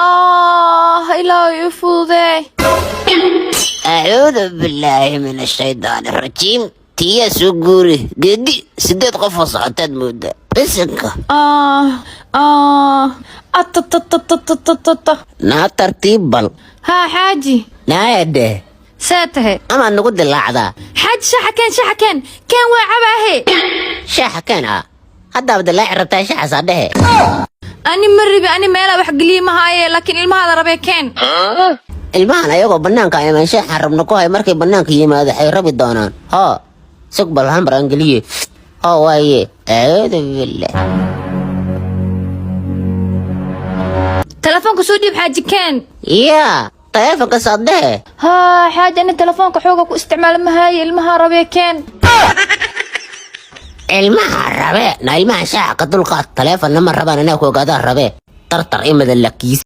Ah, Ilaahu ii fududee. Acuudu billaahi min ashaydaani arajiim. Tiyaa soo guuri geedi 8 qof oo socotaad moodaa bisinka. Ah ah, atatatatata. Naa tartiib bal. Haa xaaji. Naayadhe. See tahay? Amaad nagu dilaacdaa. Xaaji, shaxa keen, shaxa keen, keen, waa cabaahe. Shaaxa keen ah, haddaaba dilaaci rabtaa shaaxaasaa dhehe. Ani ma rabi, ani meelaa wax geliye ma haaye, laakiin ilmahaada rabee, keen. Ilmahan ayagoo bannaanka iman shaaxaan rabna ku hay, markay bannaanka yimaado waxay rabi doonaan. Hoo, sug bal, hambar aan geliye. Hoo waaye, acuudu billah. Telefoonka soo dhiib xaaji, keen. Yaa, taleefonka saad dhehe. Haa xaaji, ani telefoonka xooga ku isticmaala ma haaye, ilmaha rabee, keen. Ilmaha rabe na, ilmaha shaaxa ka dulqaad, taleefonna ma rabaan, anaa ku ogaadaa rabe tartar imada lakiis.